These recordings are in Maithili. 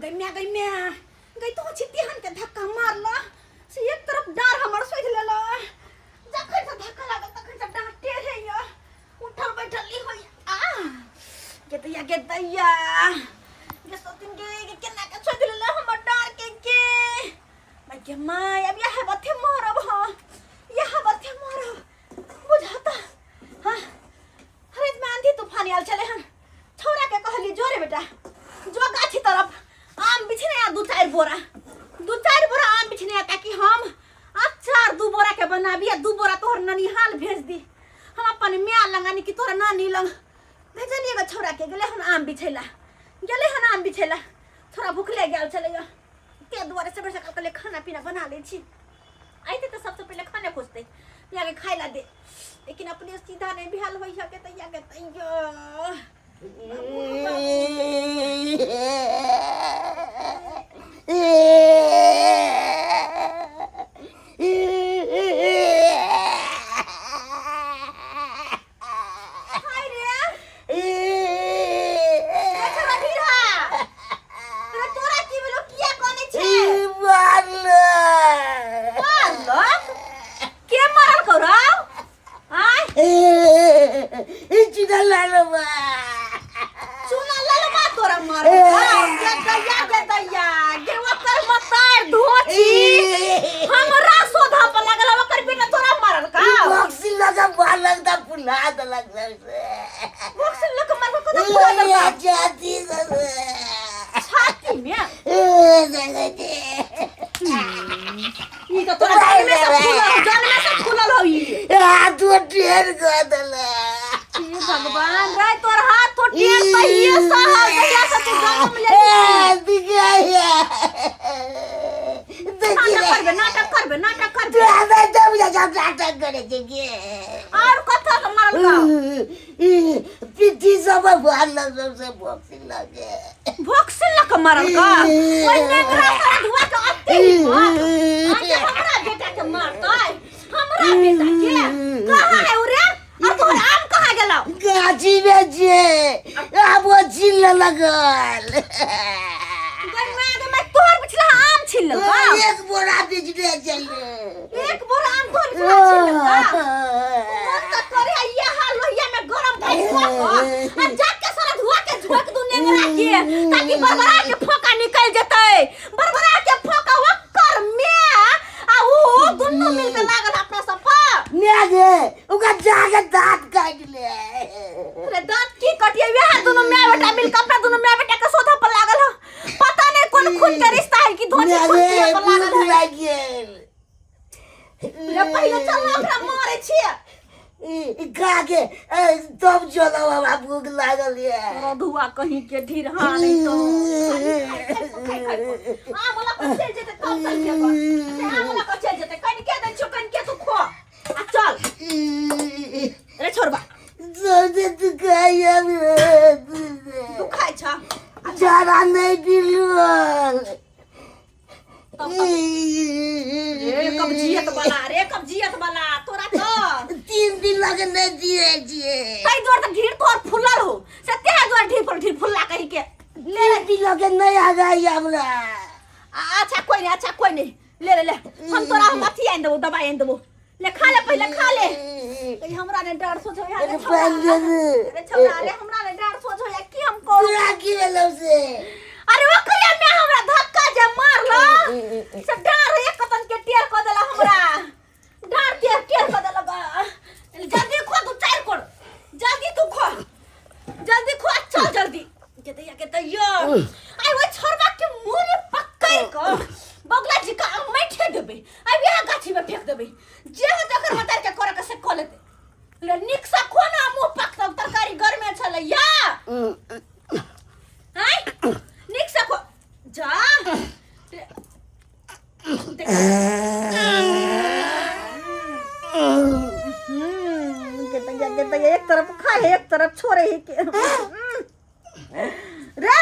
गई माय, गई माय, गई तो छितिहन के धक्का मारला से एक तरफ डार हमर सोझ लेला। जखन से धक्का लागल तखन से डार टेढ़े य, उठल बैठल ली होई। आ गे दैया, गे दैया, गे सोतिन गे, गे केना के सोझ लेला हमर डार के। गे my, गे my, अब यह बथे मरब। हां, यह बथे मरब बुझाता। हां, हरेक में आंधी तूफान आयल छले हन। छौड़ा के कहली, जोरे बेटा जो गाछी तरफ आम बिछने आ, 2-4 बोरा, 2-4 बोरा आम बिछने आ, ताकि हम अचार 2 बोरा के बनाबी आ 2 बोरा तोहर ननिहाल भेज दी। हम अपन माय लंग यानी कि तोहर नानी लंग भेजलिए गे। छौड़ा के गेले हन आम बिछैला, गेले हन आम बिछैला। छौड़ा भुखले गेल छलै, ते दुआरे सबेर सकाल कहलिए खाना पीना बना लै छी, अइते तऽ सबसँ पहिले खाने खोजतै, जाके खाइ ला दे। लेकिन अपने सीधा नहीं भेल होइ है के तैया के तैया। हाय रे, रे छोरा ढीढ़ा, रे तोरा की भेलो? किया कनै छै? मारलक? के मारल कौरव? आय चुना ललबा तोरा मारल गे दैया, गे दैया गे, ओकर मतार धोची हमरा सोधा पर लागल, ओकर बेटा तोरा मारल का? बॉक्स लग मारल को तो फुला देलक छाती में। ई तो तोरा जन्मे से फूलल, जन्मे से फूलल हो ई। हे भगवान रे, तोर हाथ तो टेढ़ तहिए सहल जहिया से तू जन्म लेली। नाटक करबे, नाटक करबे, नाटक करबे। और कथो से मारल का? पिट्ठी सब मारलक, सबसे बॉक्सिंग लगे। भोक्सिन लक मारल का? ओइ नेंगरा सारा धुआ के अत्ते हिम्मत आज हमरा बेटा के मारतै? हमरा बेटा के कहाँ है उ रे? और तोहर आम कहाँ गेलौ? गाछी में जे आब ओ छीन लगल। गई माय गे माय, तोहर पिछला आम छीन लेलकौ? एक बोरा बेचने चले। एक बोरा आम तोहर पिछला छीन लेलकौ? मन त करे है ये हाल लोहिया में गरम पानी कऽ कऽ आ जाके सारा धुआ के झोंक दू नेंगरा के, ताकि बरबरा के फोका निकल जेतै। बरबरा के फोका ओकर में आ ऊ दुनू मिल के लागल अपना सब पर। ने गे, ओकरा जाके दांत काटि ले। अरे दांत की कटिए? वएह दुनू my बेटा मिल के अपना दुनू my बेटा के सोधा पर लागल हो। पता नहीं कोन खून के रिश्ता है कि धोती ने खून गे, पिए पर लागल भूख है। लागि गेल। रे पहिले चल ना, ओकरा मारे छियै। ई खा के तब चलब, हमरा भूख लागल ये। रधुआ कहीं के ढीर। हाँ, नहीं तो खाली खाइ खाइ को, खाइ खाइ को। आम वाला को चल जेतै तब चल जेबो से, आम वाला को चल जेतै। कनिके दै छियौ, कनिके तू खो आ चल। रे छोड़बा। सबसे दुखाइया। दुखाइ छ? जाड़ा नहीं दिलल। रे कब्जियत वाला, रे कब्जियत वाला, तोरा तो 3 दिन लगे नहीं दिए छिए। तै दुआरे तऽ ढीर तोहर फुलल हो से, तेहे दुआरे ढीर पर ढीर फुल्ला कही के ले ले। 3 दिन लगे नहीं आ गई हमरा। अच्छा कोई नहीं, अच्छा कोई नहीं, ले ले ले, हम तोरा हम अथी आनि देबो, दवाई आनि देबो। ले खा ले, पहिले खा ले। कहीं हमरा ने डर सोचो यार। रे छौड़ा, रे छौड़ा रे, हमरा ने डर सोचो या की हम करू? तोरा की भेलौ से? अरे ओकरे में हमरा धक्का जे मारलो से डार एक कतन के टेर क देला, हमरा डार टेर टेर क देला। जल्दी खो तू, चार कोड़ जल्दी तू खो, जल्दी खो, चल जल्दी। के दैया, के दैया, आई ओइ छोरबा के मुंह में पकड़ क बगला जी का मैठे देबै, आई वएह गाछी में फेंक देबै। जे होतै ओकर मतार के करे के से क लेतै। ले नीक से खो ना, मुंह पकतौ, तरकारी गरमे छलै या। आय नीक से खो जा। के दैया, के दैया, एक तरफ खाए एक तरफ छोड़े ही के रे।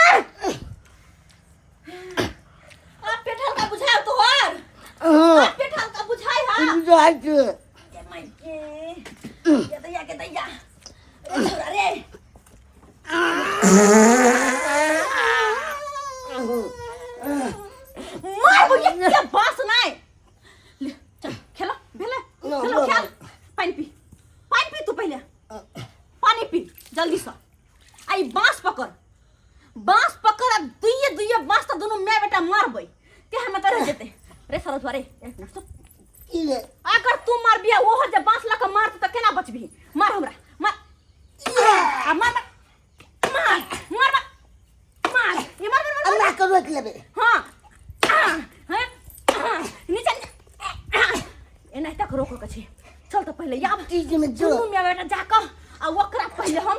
आप पेट हल्का बुझाओ तोहर? आप पेट हल्का बुझाई? हा। बुझाइ छै। के माय के, के दैया, के दैया, रे छोरा रे। बांस पकड़ आ दुइये दुइये बांस त दुनू माय बेटा मारबै ते हमे त रह जेतै रे सरस रे एक मिनट सुन। की रे अगर तू मारबी आ ओहो जे बांस लऽ कऽ मारतौ तऽ केना बचबही मार हमरा मार आ मार मार मार मार मार मार ये मार मार मार अल्लाह के रोक लेबे हाँ हाँ हाँ हाँ नीचा नीचा एनाहिते के रोकऽ के छै चल तऽ पहिले आब चीज में जो दुनू मियाँ बेटा जा कऽ आ ओकरा पहिले हम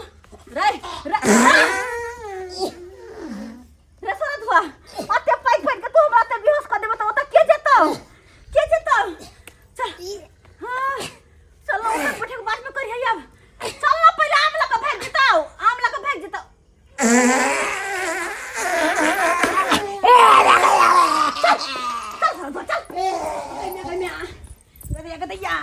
रे रे रे सरधुआ अते पैघ पैघ के तू हमरा ते बेहोश कऽ देबो तऽ ओतऽ के जेतौ के जेतौ चल हाँ चल ओकर बैठे के बाद में करिहे आब चल ना पहिले आम लऽ कऽ भागि जेतौ आम लऽ कऽ भागि जेतौ चल चल सरधुआ चल गैया गैया गदैया गदैया